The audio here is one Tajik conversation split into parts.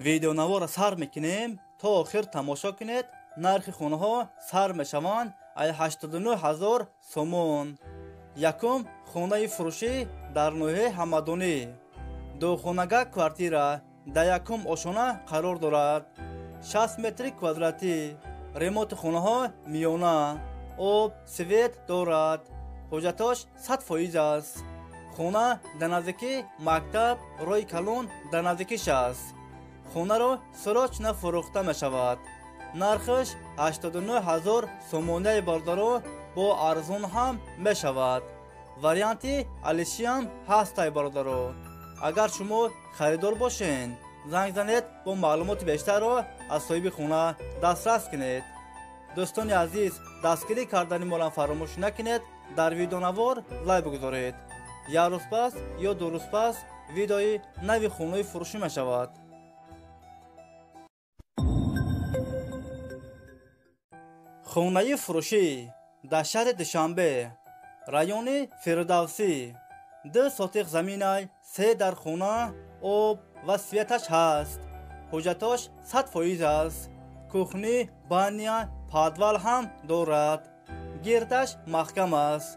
Видеонаворро сар мекунем, то охир тамошо кунед. Нархи хонаҳо сар мешаванд ай 89 ҳазор сомон. Якум хонаи фурӯшӣ дар ноҳияи Ҳамадонӣ. Духонага квартира дар якум ошона қарор дорад. 60 метри квадратӣ. Ремонти хонаҳо миёна. Об, свет дорад. Ҳуҷҷатош 100% аст. Хона дар наздикии мактаб, роҳи калон дар наздикиш аст. Хонаро срочно фурӯхта мешавад. Нархаш 89 ҳазор сомонияи бародаро бо арзон ҳам мешавад. Варианти алишиам ҳастай бародаро. Агар шумо харидор бошед, занг занед, бо маълумоти бештарро аз соҳиби хона дастрас кунед. Дӯстони азиз, дастгирӣ кардани моро фаромӯш накунед, дар видеонавор лайк бигузоред. Як рӯз пас ё ду рӯз пас видеои нави хонаи фурӯшӣ мешавад. Хонаи фурӯшӣ дар шаҳри Душанбе, райони Фирдавсӣ. 2 сотиқ заминай, 3 дар хона, об ва светаш ҳаст. Ҳуҷҷатош 100% аст. Кухни, баня, подвал ҳам дорад. Гирдаш маҳкам аст.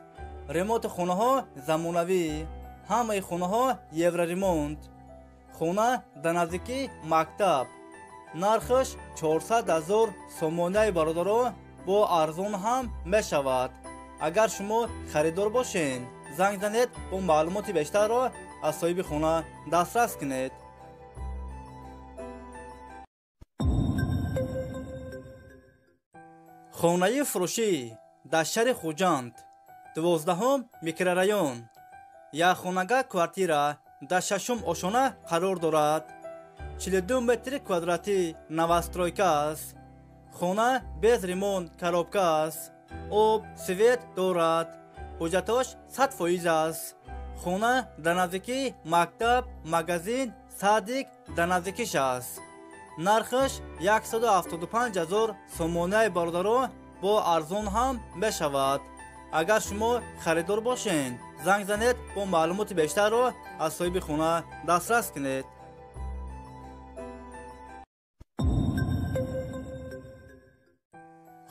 Ремонти хонаҳо замонавӣ. Ҳамаи хонаҳо евроремонт. Хона дар наздикии мактаб. Нархаш 400 ҳазор сомонияи бародаро бо арзон ҳам мешавад. Агар шумо харидор бошед, занг занед, бо маълумоти бештарро аз соҳиби хона дастрас кунед. Хонаи фурӯшӣ дар шаҳри Хуҷанд, 12 микрорайон. Як хонага квартира дар 6 ошона қарор дорад. 42 метри квадратӣ новостройка аст. Хона без ремонт коробка аст. Об, свет дорад. Ҳуҷҷатош 100% аст. Хона дар наздикии мактаб, магазин, садик дар наздикиш аст. Нархаш 175 ҳазор сомонияи бародаро бо арзон ҳам мешавад. Агар шумо харидор бошед, занг занед, бо маълумоти бештарро аз соҳиби хона дастрас кунед.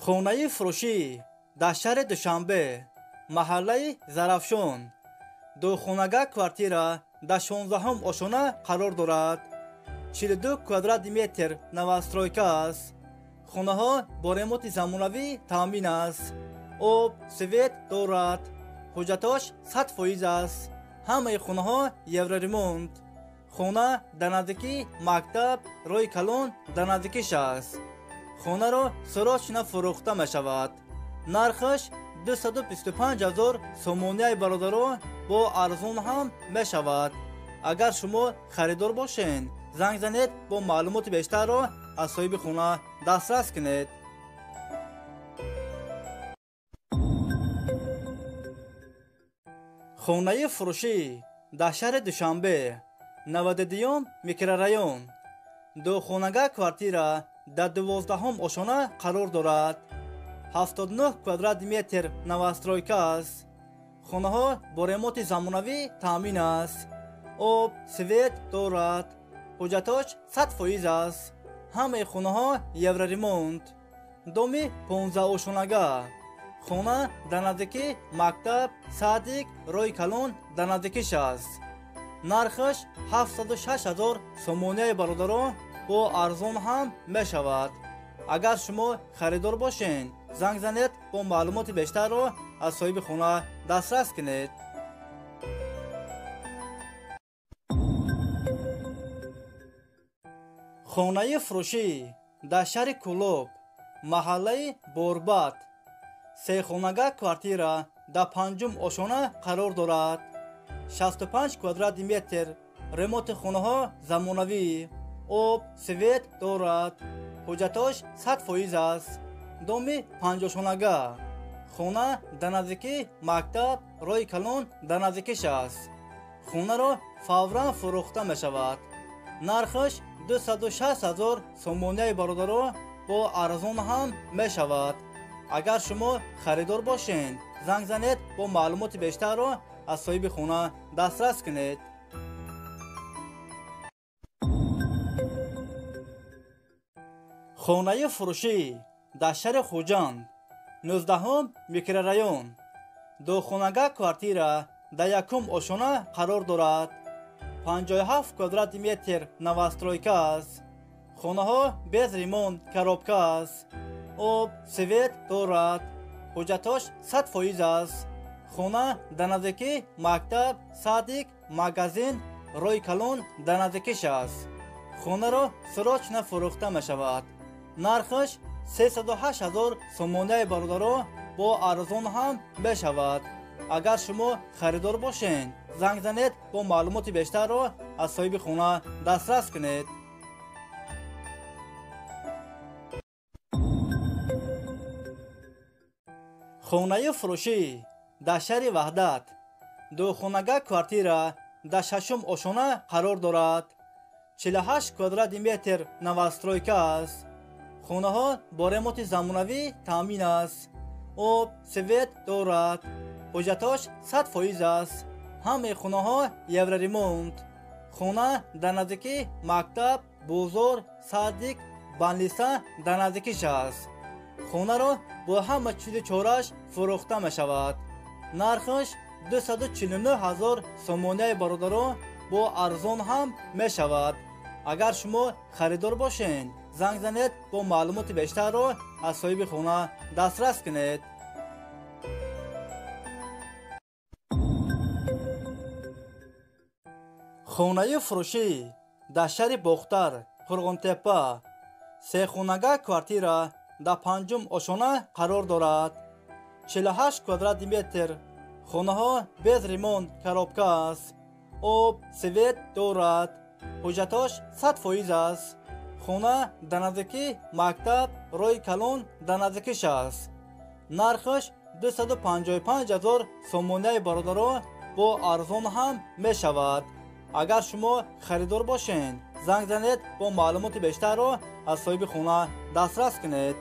Хонаи фурӯшӣ дар шаҳри Душанбе, маҳаллаи Зарафшон. Духонага квартира дар 16 ошона қарор дорад. 42 квадрати метр новостройка аст. Хонаҳо бо ремонти замонавӣ таъмин аст. Об, свет дорад. Ҳуҷҷатош 100% аст. Ҳамаи хонаҳо евроремонт. Хона дар наздикии мактаб, роҳи калон дар наздикиш аст. Хонаро срочно фурӯхта мешавад. Нархаш 225 ҳазор сомонияи бародаро бо арзон ҳам мешавад. Агар шумо харидор бошед, занг занед, бо маълумоти бештарро аз соҳиби хона дастрас кунед. Хонаи фурӯшӣ дар шаҳри Душанбе, 92 микрорайон. Духонага квартира дар 12 ошона қарор дорад. 79 квадрат метр новостройка аст. Хонаҳо бо ремонти замонавӣ таъмин аст. Об, свет дорад. Ҳуҷҷатош 100% аст. Ҳамаи хонаҳо евроремонт. Доми 15 ошонага. Хона дар наздикии мактаб, садик, роҳи калон дар наздикиш аст. Нархаш 706 ҳазор сомонияи бародаро бо арзон ҳам мешавад. Агар шумо харидор бошед, занг занед, бо маълумоти бештарро аз соҳиби хона дастрас кунед. Хонаи фурӯшӣ дар шаҳри Кӯлоб, маҳаллаи Борбад. Сехонага квартира дар 5 ошона қарор дорад. 65 квадрати метр. Ремонти хонаҳо замонавӣ. Об, свет дорад. Ҳуҷҷатош 100% аст. Доми 5 ошонага. Хона дар наздикии мактаб, роҳи калон дар наздикиш аст. Хонаро фавран фурӯхта мешавад. Нархаш 260 ҳазор сомонияи бародаро бо арзон ҳам мешавад. Агар шумо харидор бошед, занг занед, бо маълумоти бештарро аз соҳиби хона дастрас кунед. Хонаи фурӯшӣ дар шаҳри Хуҷанд, 19 микрорайон, духонага квартира дар якум ошона қарор дорад. 57 квадрати метр новостройка аст. Хонаҳо без ремонт, коробка аст. Об, свет дорад. Ҳуҷҷатош 100% аст. Хона дар наздикӣ мактаб, садик, магазин, роҳи калон дар наздикиш аст. Хонаро срочно фурӯхта мешавад. Нархаш 308 ҳазор сомонияи бародаро бо арзон ҳам мешавад. Агар шумо харидор бошед, занг занед, бо маълумоти бештарро аз соҳиби хона дастрас кунед. Хонаи фурӯшӣ дар шаҳри Ваҳдат, духонага квартира дар шашум ошона қарор дорад. 48 квадрати метр новостройка аст. Хонаҳо бо ремонти замонавӣ таъмин аст. Об, свет дорад. Ҳуҷҷатош 100% аст. Ҳамаи хонаҳо евроремонт. Хона дар наздикӣ мактаб, бозор, садик, больница дар наздикиш аст. Хонаро бо ҳама чизи чораш фурӯхта мешавад. Нархаш 249 ҳазор сомонияи бародаро бо арзон ҳам мешавад. Агар шумо харидор бошед, занг занед, бо маълумоти бештарро аз соҳиби хона дастрас кунед. Хонаи фурӯшӣ дар шаҳри Бохтар, Қурғонтеппа, сехонага квартира дар панҷум ошона қарор дорад. 48 квадрати метр. Хонаҳо без ремонт, коробка аст. Об, свет дорад. Ҳуҷҷатош 100% аст. Хона дар наздикӣ мактаб, роҳи калон дар наздикиш аст. Нархаш 255 ҳазор сомонияи бародаро бо арзон ҳам мешавад. Агар шумо харидор бошед, занг занед, бо маълумоти бештарро аз соҳиби хона дастрас кунед.